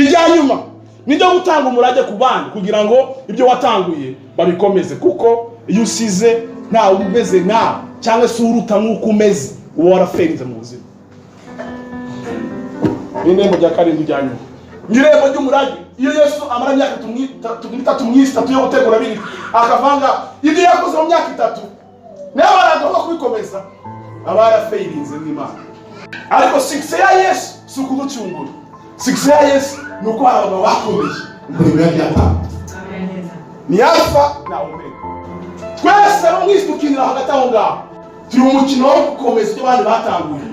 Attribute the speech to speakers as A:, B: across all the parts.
A: Irya nyuma niryo gutanga umurage ku bandi, kugira ngo ibyo watanguye babikomeze, kuko iyo usize ntawe umeze nkawe cyangwa se uruta nk'uko umeze, uba waraferinze mu buzima. Ni irembo rya karindwi rya nyuma, ni irembo ry'umurage. Iyo Yesu amara imyaka 3 mu isi, 3 yo gutegura biri, akavanga ibyo yakoze mu myaka 3, niba baragomba kubikomeza, aba yarafeyirinze nk'Imana. Ariko succès ya Yesu si ukuducungura. Succès ya Yesu ni uko hari abagabo bakomeye umurimo yagiye atanga. Ni Alfa na Omega. Twese abo mu isi dukinira hagati aho ngaho, turi mu mukino wo gukomeza ibyo abandi batanguye.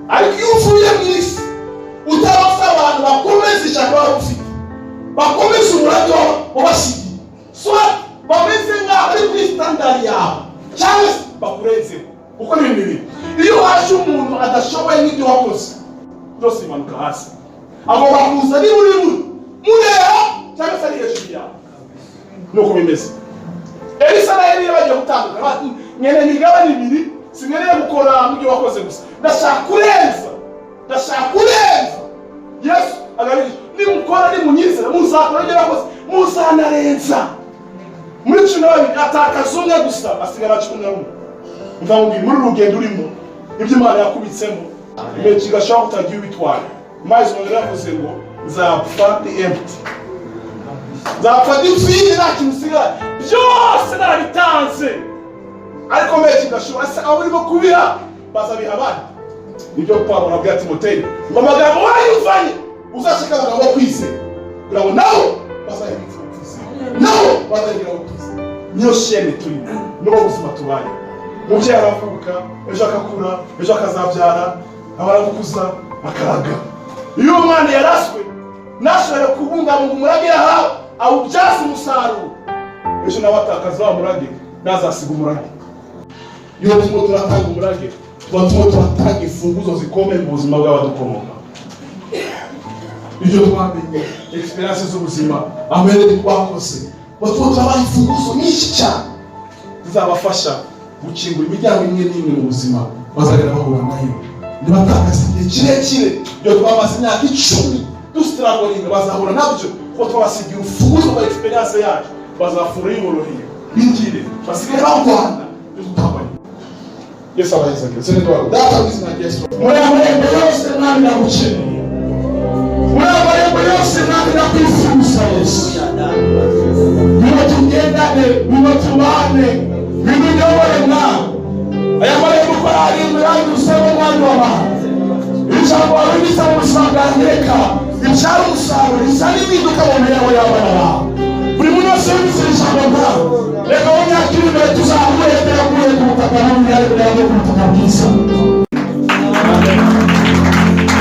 A: Ariko iyo uvuye mu isi utarafite abantu bakomeza ishyaka wari ufite, bakomeza umurage wabasigiye, soit bameze nk'aho ari kuri standard yawe cyangwa se bakurenzeho, kuko ni ibintu bibiri. Iyo waje umuntu adashoboye n'ibyo wakoze byose bimanuka hasi. Agomba kuza niba uri muri mureba cyangwa se ari hejuru yawe. Nuko bimeze. Elisa na Eliya bagiye gutandukana, bati: "Nkeneye imigabane ibiri, sinkeneye gukora mu byo wakoze gusa, ndashaka kurenza, ndashaka kurenza." Yesu agabigisha: "Nimukora, nimunyizera, muzakora ibyo nakoze, muzanarenza." Muri 12 atakaza umwe gusa, asigara 11. Ndamubwira, muri uru rugendo urimo, ibyo Imana yakubitsemo igihe kigashobora kutagiye ubitwara. Miles Monroe yavuze ngo: "Nzapfa ndi empty, nzapfa ndi vide, nta kintu usigaye, byose narabitanze." Ariko mbere kigashobora se aho urimo kubiha bazabiha abandi. Nibyo Pawulo abwira Timoteyo ngo: "Amagambo wayumvanye uzashaka amagambo yo kwizera, kugira ngo nabo bazayagira kwizera, nabo bazayagira kwizera." Niyo chaîne turimo, nibo buzima tubaye. Umubyeyi aravuka, ejo akakura, ejo akazabyara, aba aramukuza akaraga. Iyo umwana yaraswe ntashobore kubungabunga umurage yahawe, awubyaza umusaruro, ejo nawe atakaza wa murage, ntazasiga umurage. Iyo turimo turatanga umurage, tuba turimo turatanga imfunguzo zikomeye mu buzima bw'abadukomoka. Ibyo twamenye, expérience z'ubuzima, amayeri twakoze, tuba turimo turabaha imfunguzo nyinshi cyane zizabafasha gukingura imiryango imwe n'imwe mu buzima bazagera bahura nayo. Ntibatakaze igihe kirekire. Ibyo twamaze imyaka 10 dustrugglinga, bazahura nabyo kuko twabasigiye urufunguzo rwa expérience yacu. Bazafungura biboroheye, binjire, basigaye barwana ibyo tutabonye. Yesu abahezagire. Sene twaro Data mu izina rya Yesu.
B: Muri amarembo yose, Mwami, ndagukeneye. Muri amarembo yose, Mwami, ndakwifuza. Yesu, ngwino tugendane, ngwino tubane, ngwino unyobore, Mwami. Aya marembo uko ari arindwi yanyuzemo, Mwami w'abantu, ijambo warubitse mu buzima bwanjye, reka ribyara umusaruro, rizana impinduka mu mibereho y'abana bawe. Buri muntu wese wumvise iri jambo, Mwami, reka mu myaka iri imbere tuzahure teraguye ku butaka n'umwihariko ku butaka bwiza.